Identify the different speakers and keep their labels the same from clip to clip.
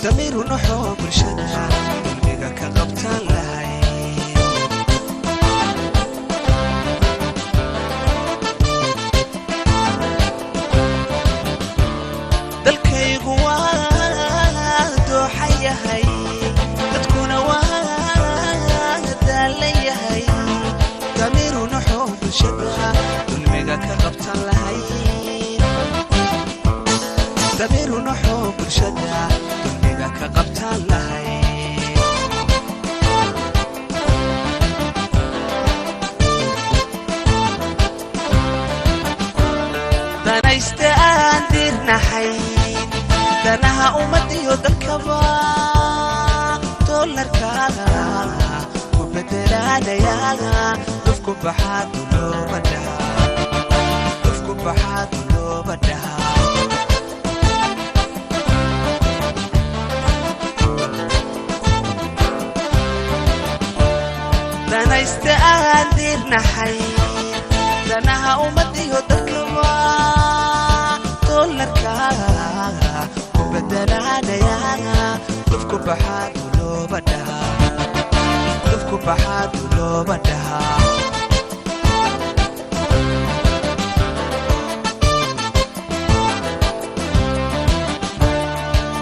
Speaker 1: Damiiru naxoo bulshada dulmiga ka qabtaan lahay. Dalkaygu waa dooxa yahay, dadkuna waa daalan yahay. Damiiru naxoo bulshada dulmiga ka qabtaan lahay. Damiiru naxoo bulshada dulmiga ka qabtaan lahay. Danayste aan dirnaxayn danaha ummadiyo dalkaba doolarka ku bedelaanaya. Dufku baxaa dulooba dhaha, dufku baxaa dulooba dhaha. Danayste aan dirnaxayn danaha ummadiyo dalkaba doolarka ku bedelaanaya. Dufku baxaa dulooba dhaha, dufku baxaa dulooba dhaha.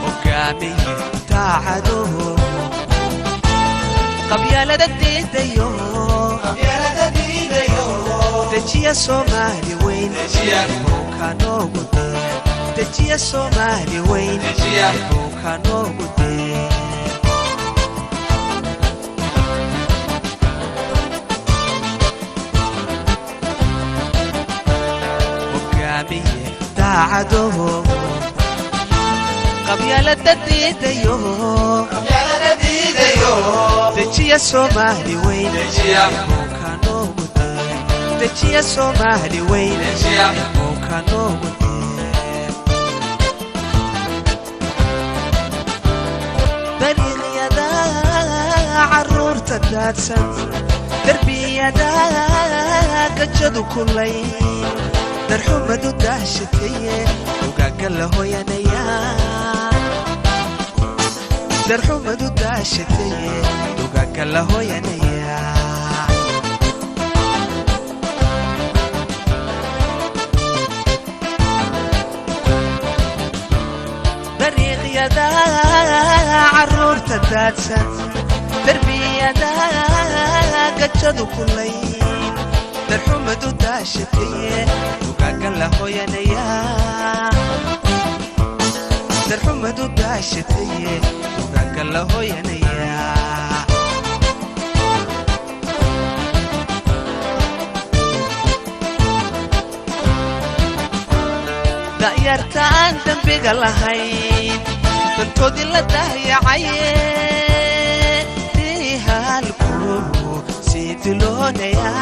Speaker 1: Hogaamiye daacaduhu qabyaalada diidayo, dejiya Soomaali weyn bowka noogu dee, dejiya Soomaali weyn bowka noogu dee. Hogaamiye daacaduhu qabyaalada diidayo, dejiya Soomaali weyn bowka noogu dee, dejiya Soomaali weyn bowka noogu dee. Dariiqyada caruurta daadsan, derbiyada gajadu kulay, darxumadu daashataye ogaaga la hoyanaya. Darxumadu daashataye ogaaga la hoyanaya. Dariiqyada caruurta daadsan, derbiyada gajadu kulay, darxumadu daashataye ogaaga la hoyanaya. Darxumadu daashataye ogaaga la hoyanaya. Da'yarta aan dembiga lahayn dantoodii la dayacaye, diihaalku sii diloonaya.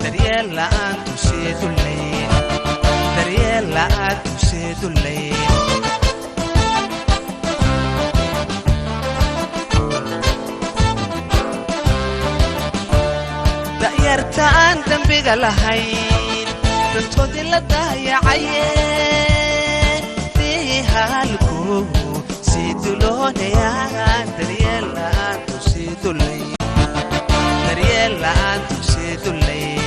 Speaker 1: Daryeel la'aantu sii dullayn, daryeel la'aantu sii dullayn. Da'yarta aan dembiga lahayn dantoodii la dayacaye, diihaalku sii duloonaya. Daryeel la'aantu sii dullayn, daryeel la'aantu sii dullayn.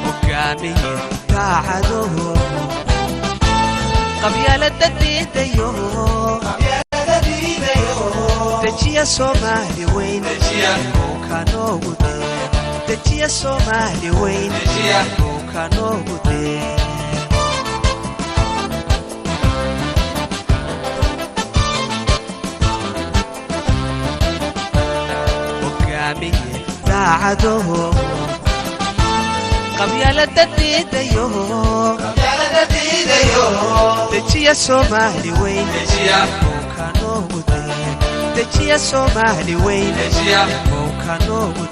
Speaker 1: Hogaamiye daacaduhu qabyaalada diidayo, dejiya Soomaali weyn bowka noogu dee, dejiya Soomaali weyn bowka noogu dee. Hogaamiye daacaduhu qabyaalada diidayo, dejiya Soomaali weyn bowka noogu dee, dejiya Soomaali weyn bowka noogu.